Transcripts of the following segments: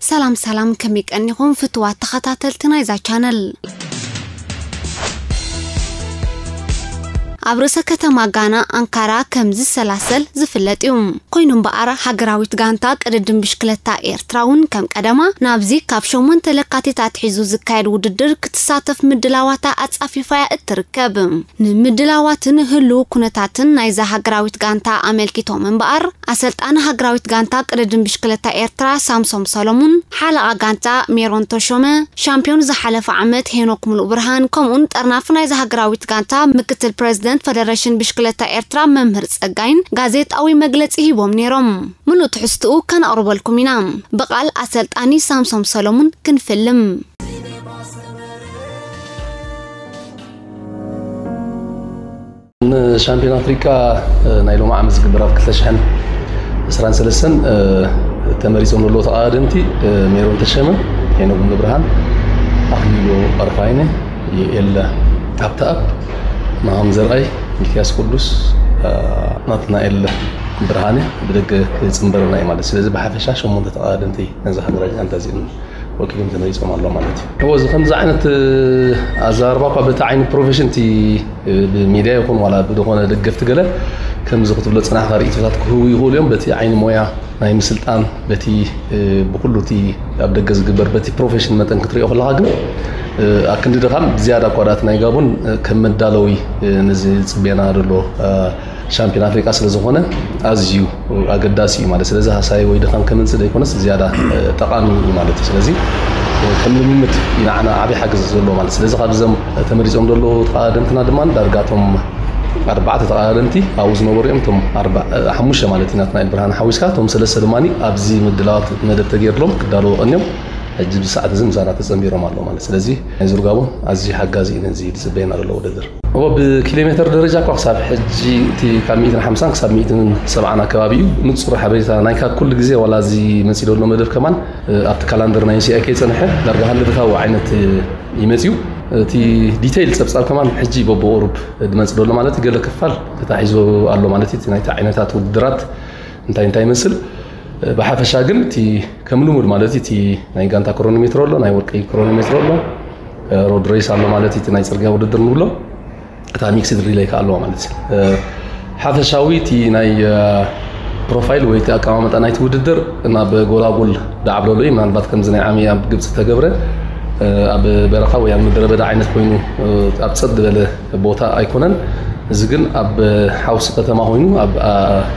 ሰላም ሰላም፣ ከመይ ቀኒኹም ፍትዋት ተኸታተልቲ ናይዛ ቻነል? ኣብ ርእሰ ከተማ ጋና ኣንካራ ከም ዝሰላሰል ዝፍለጥ እዩ። ኮይኑ እምበኣር፣ ሃገራዊት ጋንታ ቅድድም ብሽክለታ ኤርትራ እውን ከም ቀደማ ናብዚ ካብ ሸሞንተ ለካቲት ኣትሒዙ ዝካየድ ውድድር ክትሳተፍ ምድላዋታ ኣጻፊፋያ እትርከብ። ንምድላዋትን ህሉው ኩነታትን ናይዛ ሃገራዊት ጋንታ ኣመልኪቶም እምበኣር፣ ኣሰልጣኒ ሃገራዊት ጋንታ ቅድድም ብሽክለታ ኤርትራ ሳምሶም ሰሎሙን፣ ሓለቓ ጋንታ ሜሮን ተሾመ፣ ሻምፒዮን ዝሓለፈ ዓመት ሄኖክ ሙሉእ ብርሃን፣ ከምኡን ጠርናፊ ናይዛ ሃገራዊት ጋንታ ምክትል ፕረዚደንት ፈደረሽን ብሽክለታ ኤርትራ መምህር ጸጋይን ጋዜጣዊ መግለጺ ሂቦም ነይሮም። ምሉእ ትሕዝትኡ ከነቕርበልኩም ኢና። ብቓል ኣሰልጣኒ ሳምሶም ሰሎሙን ክንፍልም። ንሻምፒዮን ኣፍሪቃ፣ እ፣ ናይ ሎሚ ዓመት ዝግበር ኣብ ክልተ ሽሕን ዕስራን ሰለስተን፣ እ፣ ተመሪጾም ዘለዉ ተቐዳደምቲ፣ እ፣ ሜሮን ተሸመ፣ ሄኖክ ሙሉብርሃን፣ ኣኽሊሉ ኣርፋይነ፣ የኤለ ሃብተኣብ፣ ናሆም ዘርኣይ፣ ሚልክያስ ቅዱስ፣ እ፣ ናትናኤል ብርሃነ ብደገ ክጽንበረና እዩ ማለት። ስለዚ ብሓፈሻ ሸሞንተ ተቐዳደምቲ ነዚ ሃገራዊ ጋንታ እዚኦም ወኪሎም ተመሪጾም ኣለዉ ማለት እዩ። እወ፣ እዚ ከምዚ ዓይነት፣ እ፣ ኣዘራርባ እኳ በቲ ዓይኒ ፕሮፌሽን እቲ፣ እ፣ ብሚድያ ይኹን ዋላ ብዝኾነ ደገፍቲ ገለ ከምዚ ክትብሎ ጽናሕካ ርእይቶታት ክህቡ ይኽእሉ እዮም። በቲ ዓይኒ ሞያ ናይ ምስልጣን፣ በቲ፣ እ፣ ብኩሉ እቲ ኣብ ደገ ዝግበር በቲ ፕሮፌሽን መጠን ክትሪኦ ከለኻ ግን፣ እ፣ ኣክንዲ ድኻም ዝያዳ እኳ ደኣ እቲ ናይ ጋቦን፣ እ፣ ከም መዳለዊ፣ እ፣ ነዚ ዝጽበየና ዘሎ፣ እ፣ ሻምፒዮን ኣፍሪቃ ስለ ዝኾነ ኣዝዩ ኣገዳሲ እዩ ማለት። ስለዚ ሃሳይ ወይ ድኻም ከምንጽ ዘይኮነስ ዝያዳ፣ እ፣ ጠቓሚ እዩ ማለት እዩ። ስለዚ፣ እ፣ ከም ልምምድ እዩ ንዓና ዓቢ ሓገዝ ዘለዎ ማለት። ስለዚ ካብ እዞም ተመሪጾም ዘለዉ ተቐዳደምትና ድማ ዳርጋ እቶም ኣርባዕተ ተቐዳደምቲ ኣብኡ ዝነበሩ እዮም። እቶም ኣርባ-፣ እ፣ ሓሙሽተ ማለት እዩ ናትናኤል ብርሃን ሓዊስካ፣ እቶም ሰለስተ ድማ ኣብዚ ምድላዋት መደብ ተገይርሎም ክዳለዉ ቀንዮም። ሕጂ ብሰዓት እዚ ምሳና ተጸንቢሮም ኣለዉ ማለት። ስለዚ ናይ ዙር ጋቦን ኣዝዩ ሓጋዚ እዩ ነዚ ዝጽበየና ዘሎ ውድድር። እወ፣ ብኪሎ ሜተር ደረጃ እኳ ክሳብ ሕጂ እቲ ካብ ሚእትን ሓምሳን ክሳብ ሚእትን ሰብዓን ኣከባቢ እዩ። ንጹር ሓበሬታ ናይ ካብ ኩሉ ግዜ ዋላ እዚ መጺኡ ዘሎ መደብ ከማን፣ እ፣ ኣብቲ ካላንደር ናይ ሲ ኣይ ከይጸንሐ ዳርጋ ሃንደበታዊ ዓይነት፣ እ፣ እዩ መጺኡ። እቲ ዲቴይል ጸብጻብ ከማን ሕጂ በብቁሩብ ዝመጽእ ዘሎ ማለት እዩ። ገለ ክፋል ተታሒዙ ኣሎ ማለት እዩ። እቲ ናይቲ ዓይነታት ውድድራት እንታይ እንታይ ይመስል፣ እ፣ ብሓፈሻ ግን እቲ ከም ልሙድ ማለት እዩ፣ እቲ ናይ ጋንታ ክሮኖሜትሮ ኣሎ፣ ናይ ወርቂ ክሮኖሜትሮ ኣሎ፣ እ፣ ሮድ ሬስ ኣሎ ማለት እዩ፣ እቲ ናይ ጽርግያ ውድድር ንብሎ፣ እታ ሚክስድ ሪሌይ ከኣ ኣለዋ ማለት እዩ። እ፣ ሓፈሻዊ እቲ ናይ፣ እ፣ ፕሮፋይል ወይ እቲ ኣቀማምጣ ናይቲ ውድድር ናብ ጎላጉል ዳዕብለሉ እዩ። ምናልባት ከምዚ ናይ ዓሚ ኣብ ግብጺ ተገብረ፣ እ፣ ኣብ በረኻ ወይ ኣብ ምድረ በዳ ዓይነት ኮይኑ፣ እ፣ ኣብ ጸጥ ዝበለ ቦታ ኣይኮነን። እዚ ግን ኣብ ሓውሲ ከተማ ኮይኑ ኣብ፣ ኣ፣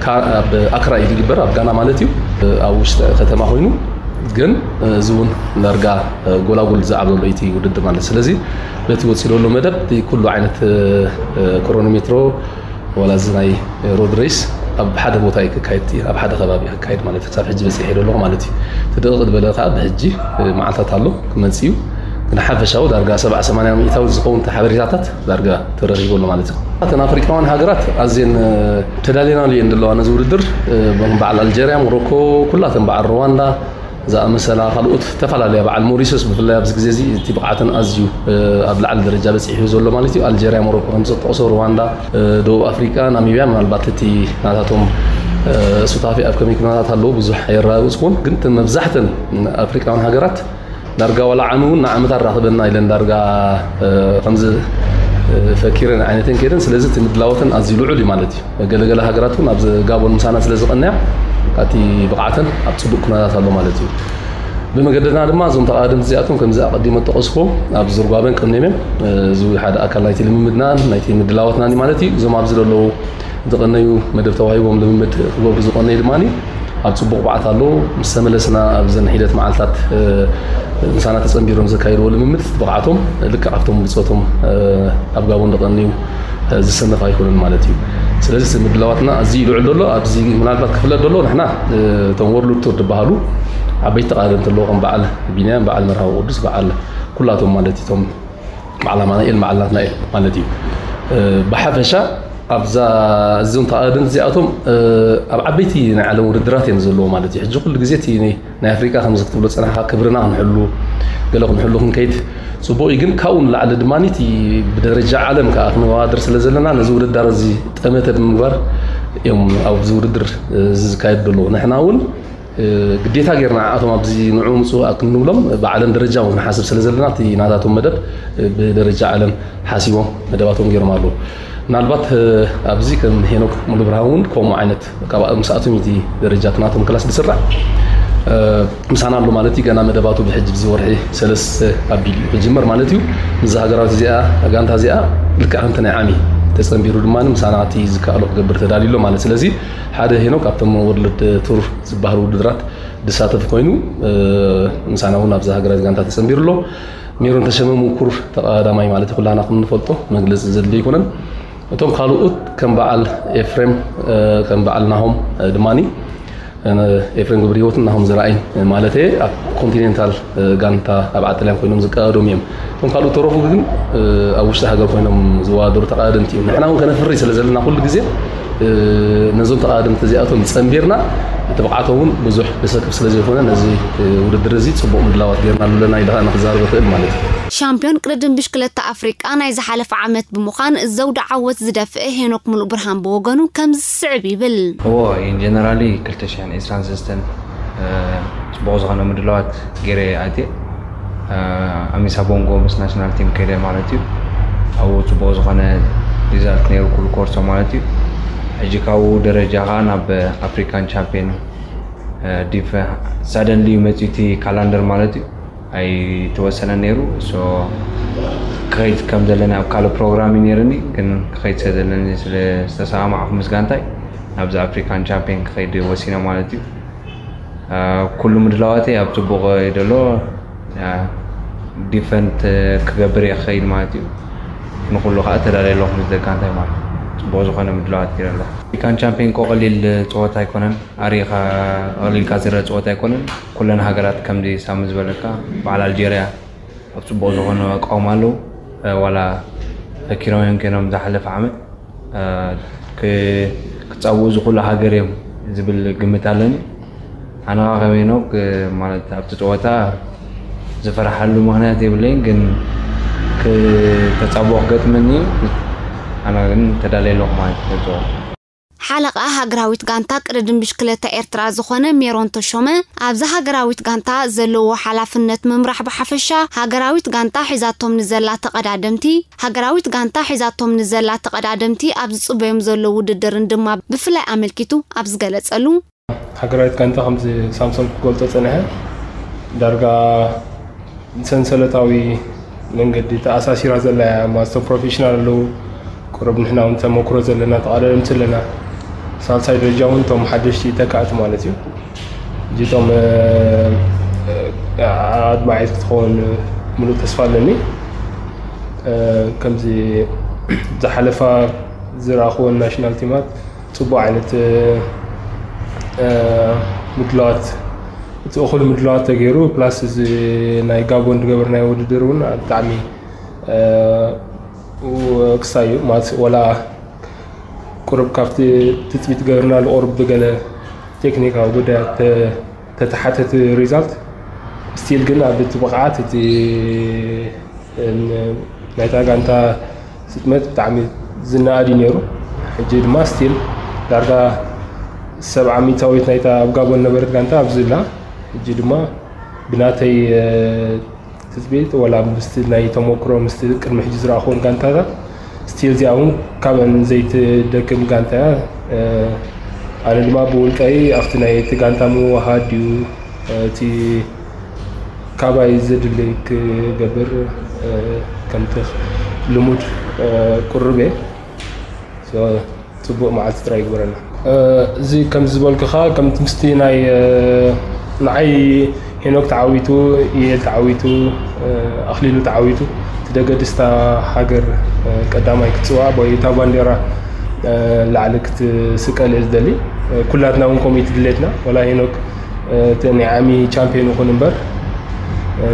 ካ-፣ ኣብ ኣክራ እዩ ዝግበር፣ ኣብ ጋና ማለት እዩ። ኣብ ውሽጢ ከተማ ኮይኑ ግን እዚ እውን ዳርጋ ጎላጉል ዝዓብለሉ እዩ እቲ ውድድር ማለት። ስለዚ በቲ ወፂኡ ዘሎ መደብ እቲ ኩሉ ዓይነት ክሮኖሜትሮ ዋላ እዚ ናይ ሮድ ሬስ ኣብ ሓደ ቦታ እዩ ክካየድ፣ ኣብ ሓደ ከባቢ እዩ ክካየድ ማለት እዩ። ክሳብ ሕጂ በፂሐ ኣለኹ ማለት እዩ። እቲ ድቕቕ ዝበለ ከዓ ብሕጂ መዓልታት ኣሎ ክመፅእ እዩ። ግን ሓፈሻዊ ዳርጋ ሰብዓ ሰማንያ ሚእታዊ ዝኸውን እቲ ሓበሬታታት ዳርጋ ተረኺቡ ኣሎ ማለት እዩ። እተን ኣፍሪቃውያን ሃገራት ኣዝየን ተዳልየናሉ እየን ዘለዋ ነዚ ውድድር። በዓል ኣልጀርያ፣ ሞሮኮ፣ ኩላተን በዓል ሩዋንዳ ዝኣመሰላ ካልኦት ዝተፈላለያ በዓል ሞሪሸስ ብፍላይ ኣብዚ ግዜ እዚ እቲ ብቕዓተን ኣዝዩ ኣብ ላዕሊ ደረጃ በፂሑ ዘሎ ማለት እዩ። ኣልጀርያ፣ ሞሮኮ ከም ዝጠቕሶ፣ ሩዋንዳ፣ ደቡብ ኣፍሪቃ፣ ናሚብያ ምናልባት እቲ ናታቶም ሱታፌ ኣብ ከመይ ኩነታት ኣለዉ ብዙሕ ኣይረጋገፅኩን፣ ግን እተን መብዛሕተን ኣፍሪቃውያን ሃገራት ዳርጋ ዋላ ዓሚ እውን ንዓመት ኣራኽበና ኢለን ዳርጋ ከምዚ ፈኪረን ዓይነተን ከይደን። ስለዚ እቲ ምድላወተን ኣዝዩ ልዑል እዩ ማለት እዩ። ገለገለ ሃገራት እውን ኣብዚ ጋቦን ምሳና ስለ ዝቐነያ እቲ ብቕዓተን ኣብ ፅቡቅ ኩነታት ኣሎ ማለት እዩ። ብመገድና ድማ እዞም ተቐዳደምቲ እዚኣቶም ከምዚ ኣቐዲመ ዝጠቐስኩዎም ኣብ ዙር ጋቦን ቀኒዮም እዮም። እዚ ሓደ ኣካል ናይቲ ልምምድናን ናይቲ ምድላዋትናን እዩ ማለት እዩ። እዞም ኣብዚ ዘለዉ ዝቐነዩ መደብ ተዋሂቦም ልምምድ ክገብሩ ዝቐነዩ ድማ ኣብ ፅቡቕ ብቕዓት ኣለዉ። ምስ ተመለስና ኣብዘን ሒደት መዓልታት ምሳና ተፀንቢሮም ዘካየድዎ ልምምድ ብቕዓቶም ልክዕ ኣብቶም ብፆቶም ኣብ ጋቦን ዝቐነዩ ዝሰነፍ ኣይኮነን ማለት እዩ። ስለዚ እቲ ምድላዋትና ኣዝዩ ልዑል ዘሎ ኣብዚ ምናልባት ክፍለጥ ዘሎ ንሕና እቶም ወርልድ ቱር ዝበሃሉ ዓበይቲ ተቐዳደምቲ ኣለዉ ከም በዓል ቢንያም፣ በዓል መርሃዊ ቅዱስ፣ በዓል ኩላቶም ማለት እቶም በዓል ኣማኑኤል፣ በዓል ናትናኤል ማለት እዩ። ብሓፈሻ ኣብዛ እዞም ተቐዳደምቲ እዚኣቶም ኣብ ዓበይቲ ናይ ዓለም ውድድራት እዮም ዘለዉ ማለት እዩ። ሕጂ ኩሉ ግዜ እቲ ናይ ኣፍሪቃ ከምዚ ክትብሎ ዝጸናሕካ ክብርና ክንሕሉ ገለ ክንሕሉ ክንከይድ ጽቡቕ እዩ። ግን ካብኡ ንላዕሊ ድማ እቲ ብደረጃ ዓለም ከኣ ክንወዳደር ስለ ዘለና ነዚ ውድድር እዚ ጠመተ ብምግባር እዮም ኣብዚ ውድድር እዚ ዝካየዱ ዘለዉ። ንሕና እውን ግዴታ ጌርና ንዓኣቶም ኣብዚ ንዑ ምፁ ክንብሎም ብዓለም ደረጃ እውን ንሓስብ ስለ ዘለና እቲ ናታቶም መደብ ብደረጃ ዓለም ሓሲቦም መደባቶም ገይሮም ኣለዉ። ምናልባት ኣብዚ ከም ሄኖክ ሙሉ ብርሃን እውን ከምኡ ዓይነት ካብ ምስኣቶም እቲ ደረጃ እቲ ናቶም ክላስ ዝስራዕ ምሳና ኣሎ ማለት እዩ። ገና መደባቱ ብሕጂ እዚ ወርሒ ሰለስተ ኣቢሉ ክጅመር ማለት እዩ። ምስዛ ሃገራዊት እዚኣ ጋንታ እዚኣ ልክዕ ከምቲ ናይ ዓሚ ተፀንቢሩ ድማ ምሳና እቲ ዝከኣሎ ክገብር ተዳልዩ ኣሎ ማለት። ስለዚ ሓደ ሄኖክ ኣብቶም ወርልድ ቱር ዝበሃሉ ውድድራት ዝሳተፍ ኮይኑ ምሳና እውን ኣብዛ ሃገራዊት ጋንታ ተፀንቢሩ ኣሎ። ሜሮን ተሸመ ምኩር ተቐዳማይ ማለት ኩላና ከም ንፈልጦ መግለፂ ዘድልዮ ኣይኮነን። እቶም ካልኦት ከም በዓል ኤፍሬም ከም በዓል ናሆም ድማ ኤፍሬም ገብረ ህይወትን ናሆም ዘርኣይን ማለት ኣብ ኮንቲኔንታል ጋንታ ኣብ ዓጥልያን ኮይኖም ዝቀዳደሙ እዮም። እቶም ካልኦት ተረፉ ግን ኣብ ውሽጢ ሃገር ኮይኖም ዝወዳደሩ ተቐዳደምቲ እዮም። ንሕና እውን ከነፍሪ ስለ ዘለና ኩሉ ግዜ ነዞም ተቐዳደምቲ እዚኣቶም ፀንቢርና እቲ ብቕዓቶም እውን ብዙሕ ዘሰክፍ ስለ ዘይኮነ ነዚ ውድድር እዚ ፅቡቕ ምድላዋት ጌርና ኣለና ኢለ ከዓ ንክዛረብ እኽእል ማለት እዩ። ሻምፒዮን ቅድድም ብሽክለታ ኣፍሪቃ ናይ ዝሓለፈ ዓመት ብምዃን ዘውዲ ዓወት ዝደፍእ ሄኖክ ሙሉእ ብርሃን ብወገኑ ከምዚ ዝስዕብ ይብል። እዎ፣ ኢን ጀነራሊ ክልተ ሽሕን ዕስራን ሰለስተን ፅቡቕ ዝኾነ ምድላዋት ገይረ ኣትየ። ኣሚሳ ቦንጎ ምስ ናሽናል ቲም ከይደ ማለት እዩ። ኣብኡ ፅቡቕ ዝኾነ ሪዛልት ነይሩ ኩሉ ኮርሶ ማለት እዩ። ሕጂ ካብኡ ደረጃ ከዓ ናብ ኣፍሪካን ቻምፒየን ዲፈ ሳደንሊ እዩ መፅዩ እቲ ካላንደር ማለት እዩ። ኣይተወሰነ ነይሩ። ሶ ክኸይድ ከም ዘለኒ ኣብ ካልእ ፕሮግራም እዩ ነይርኒ፣ ግን ክኸይድ ስለ ዘለኒ ስለ ዝተሰማማዕኩ ምስ ጋንታይ ናብዚ ኣፍሪካን ቻምፒየን ክኸይድ ወሲነ ማለት እዩ። ኩሉ ምድላዋተይ ኣብ ፅቡቕ እዩ ዘሎ። ዲፈንት ክገብር እየ ክኸይድ ማለት እዩ። ንኩሉ ከዓ ተዳልየ ኣለኹ ምስ ደቂ እንታይ ማለት እዩ። ፅቡቕ ዝኾነ ምድላዋት ገይረ ኣለኹ። ኣፍሪካን ቻምፒየን እኮ ቀሊል ፀወታ ኣይኮነን። ኣሪኻ ቀሊልካ ዝረ ፀወታ ኣይኮነን። ኩለን ሃገራት ከምዚ ሳሚ ዝበለካ በዓል ኣልጀርያ ኣብ ፅቡቕ ዝኾነ ኣቃውማ ኣለዉ። ዋላ ፈኪሮም እዮም ኮይኖም ዝሓለፈ ዓመት ክፃብኡ ዝኽእሉ ሃገር እዮም ዝብል ግምት ኣለኒ። ኣነ ከዓ ከመይ ኖክ ማለት ኣብቲ ፀወታ ዝፈርሓሉ ምክንያት የብለይን፣ ግን ተፃብኦ ክገጥመኒ ኣነ ግን ተዳለየ ኣለኹ ማለት እዩ። ሓለቓ ሃገራዊት ጋንታ ቅድድም ብሽክለታ ኤርትራ ዝኾነ ሜሮን ተሾመ፣ ኣብዛ ሃገራዊት ጋንታ ዘለዎ ሓላፍነት ምምራሕ ብሓፈሻ፣ ሃገራዊት ጋንታ ሒዛቶም ንዘላ ተቐዳደምቲ፣ ሃገራዊት ጋንታ ሒዛቶም ንዘላ ተቐዳደምቲ ኣብ ዝጽበዮም ዘሎ ውድድርን ድማ ብፍላይ ኣመልኪቱ ኣብ ዝገለጸሉ፣ ሃገራዊት ጋንታ ከምዚ ሳምሶም ክገልጾ ጸኒሐ ዳርጋ ሰንሰለታዊ መንገዲ ተኣሳሲራ ዘላ እያ። ማስተር ፕሮፌሽናል ኣለዉ። ቁሩብ ንሕና እውን ተመክሮ ዘለና ተቐዳደምቲ ኣለና። ሳልሳይ ደረጃ እውን እቶም ሓደሽቲ ተካእቲ ማለት እዩ። እዚቶም ኣድማዒት ክትኸውን ምሉእ ተስፋ ኣለኒ። ከምዚ ዝሓለፋ ዝረኣኽዎን ናሽናል ቲማት ፅቡቅ ዓይነት ምድላዋት እቲ እኹል ምድላዋት ተገይሩ ፕላስ እዚ ናይ ጋቦን ዝገበርናዮ ውድድር እውን ብጣዕሚ ክሳይ እዩ ማለት ወላ ቁሩብ ካብቲ ትፅቢት ገበርና ዝቆርብ ብገለ ቴክኒካዊ ጉዳያት ተተሓተት ሪዛልት ስቲል ግን ኣብ እቲ ብቕዓት እቲ ናይታ ጋንታ ስጥመት ብጣዕሚ ዝነኣድ እዩ ነይሩ። ሕጂ ድማ ስቲል ዳርጋ ሰብዓ ሚእታዊት ናይታ ኣብ ጋቦን ነበረት ጋንታ ኣብዚ ኣላ። ሕጂ ድማ ብናተይ ትፅቢት ወላ ምስቲ ናይ ተመክሮ ምስቲ ቅድሚ ሕጂ ዝረኣኹወን ጋንታታት ስቲል እዚኣ እውን ካብአን ዘይትደክም ጋንታ እያ። ኣነ ድማ ብውልቀይ ኣብቲ ናይ እቲ ጋንታ ምውሃድ ድዩ እቲ ካባይ ዘድሊ ክገብር ከምቲ ልሙድ ቁርብ እየ። ፅቡቅ መዓልቲ ጥራይ ይግበረና። እዚ ከም ዝበልኩኻ ከምቲ ምስቲ ናይ ንዓይ ሄኖክ ተዓዊቱ፣ ኢኤል ተዓዊቱ፣ ኣኽሊሉ ተዓዊቱ፣ እቲ ደገ ድስታ ሃገር ቀዳማይ ክትፅዋዕ ወይ እታ ባንዴራ ላዕሊ ክትስቀል እየ ዝደሊ። ኩላትና እውን ከምኡ እዩ ድሌትና። ወላ ሄኖክ እቲ ናይ ዓሚ ቻምፒዮን ይኹን እምበር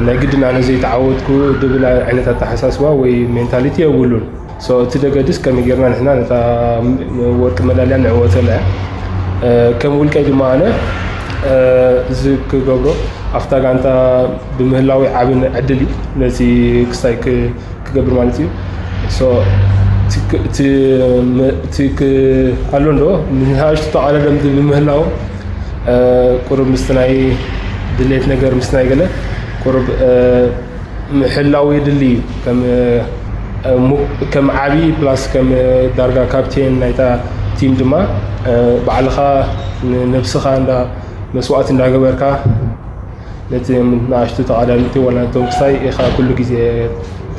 ናይ ግድን ኣነ ዘይተዓወትኩ ድብል ዓይነት ኣተሓሳስባ ወይ ሜንታሊቲ የብሉን። So እቲ ደገድስ ከመይ ጌርና ንሕና ነታ ወርቂ መዳልያ ንዕወተላ እያ። ከም ውልቀይ ድማ ኣነ እዚ ክገብሮ ኣብታ ጋንታ ብምህላዊ ዓብን ዕድል እዩ ነዚ ክስታይ ክገብር ማለት እዩ። So እቲ ኣሎ እንዶ ንሃሽቱ ተቃዳደምቲ ብምህላዎም ቁሩብ ምስቲ ናይ ድሌት ነገር ምስ ናይ ገለ ቁሩብ ምሕላው የድሊ እዩ። ከም ከም ዓብዪ ፕላስ ከም ዳርጋ ካፕቴን ናይታ ቲም ድማ ባዕልኻ ንነብስኻ እንዳ መስዋእቲ እንዳገበርካ ነቲ ንኣሽቱ ተቓዳድምቲ ዋላ ነቶም ክሳይ ኢኻ ኩሉ ግዜ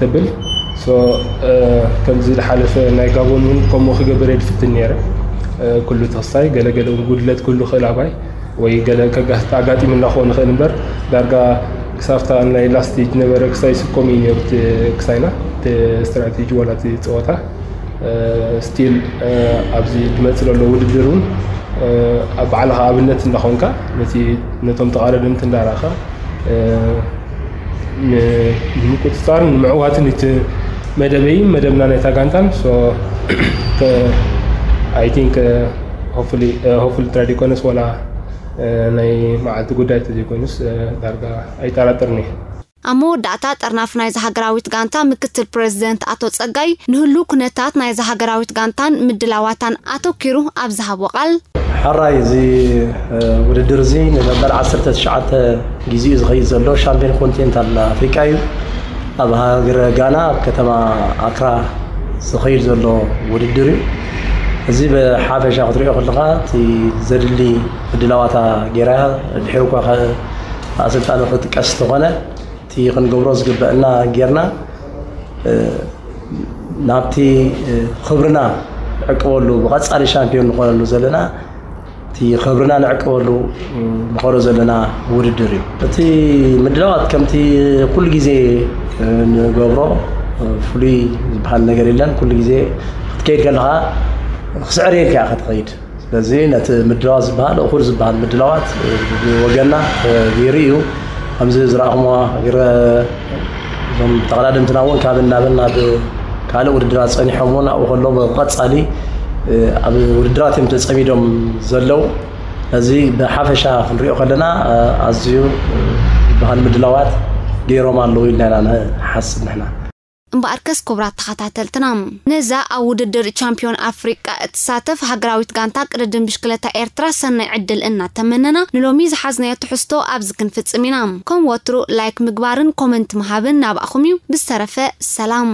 ተብል። ከምዚ ዝሓለፈ ናይ ጋቦን እውን ከምኡ ክገብር እየ ዝፍትን ነይረ። ኩሉ ተኽሳይ ገለገለ እውን ጉድለት ኩሉ ክእል ኣባይ ወይ ገለ ኣጋጢሙ እናኾ ንኽእል እምበር ዳርጋ ክሳብታ ናይ ላስት ስቴጅ ነበረ ክሳይ ስኮም እዩ ነይሩ ክሳይና ስትራቴጂ ዋላ እቲ ፀወታ ስቲል ኣብዚ ዝመፅ ዘሎ ውድድር እውን ኣብ ባዕልኻ ኣብነት እንዳኾንካ ነቶም ተቓዳደምቲ እንዳረእኻ ንምቁፅፃርን ንምዕዋትን እቲ መደበይን መደብና ናይታ ጋንታን I think hopefully ትራዲኮነስ ወላ ናይ መዓልቲ ጉዳይ ተዘይኮይኑስ ዳርጋ ኣይጠራጠርኒ። ኣብ መወዳእታ ጠርናፊ ናይዛ ሃገራዊት ጋንታ ምክትል ፕረዚደንት ኣቶ ጸጋይ ንህሉ ኩነታት ናይዛ ሃገራዊት ጋንታን ምድላዋታን ኣተኪሩ ኣብ ዝሃቦ ቃል፣ ሕራይ እዚ ውድድር እዚ ንመበል ዓሰርተ ትሽዓተ ግዜኡ ዝኸይድ ዘሎ ሻምፒዮን ኮንቲኔንታል ኣፍሪቃ እዩ። ኣብ ሃገረ ጋና ኣብ ከተማ ኣክራ ዝኸይድ ዘሎ ውድድር እዩ። እዚ ብሓፈሻ ክትሪኦ ከለኻ እቲ ዘድሊ ምድላዋታ ጌራ ድሒሩ እኳ ኣሰልጣኒ ክጥቀስ ተኾነ እቲ ክንገብሮ ዝግበአና ጌርና ናብቲ ክብርና ንዕቅበሉ ብቐፃሊ ሻምፒዮን ንኾነሉ ዘለና እቲ ክብርና ንዕቅበሉ ንኸዶ ዘለና ውድድር እዩ። እቲ ምድላዋት ከምቲ ኩሉ ግዜ ንገብሮ ፍሉይ ዝበሃል ነገር የለን። ኩሉ ግዜ ክትከይድ ከለኻ ክስዕር የልካ ክትኸይድ ስለዚ ነቲ ምድላዋት ዝበሃል እኹል ዝበሃል ምድላዋት ብወገና ተገይሩ እዩ። ከምዚ ዝረኣኹሞ እዞም ተቐዳደምትና እውን ካብ እናበል ናብ ካልእ ውድድራት ፀኒሖም እውን ኣብኡ ከለዉ ብቐፃሊ ኣብ ውድድራት እዮም ተፀሚዶም ዘለዉ። እዚ ብሓፈሻ ክንሪኦ ከለና ኣዝዩ ዝበሃል ምድላዋት ገይሮም ኣለዉ ኢልና ኢና ንሓስብ ንሕና። እምበኣርከስ ክቡራት ተኸታተልትና ነዛ ኣብ ውድድር ቻምፒዮን ኣፍሪቃ እትሳተፍ ሃገራዊት ጋንታ ቅድድም ብሽክለታ ኤርትራ ሰናይ ዕድል እናተመነና ንሎሚ ዝሓዝናዮ ትሕዝቶ ኣብዚ ክንፍጽም ኢና። ከም ወትሩ ላይክ ምግባርን ኮመንት ምሃብን ናባእኹም እዩ። ብዝተረፈ ሰላም።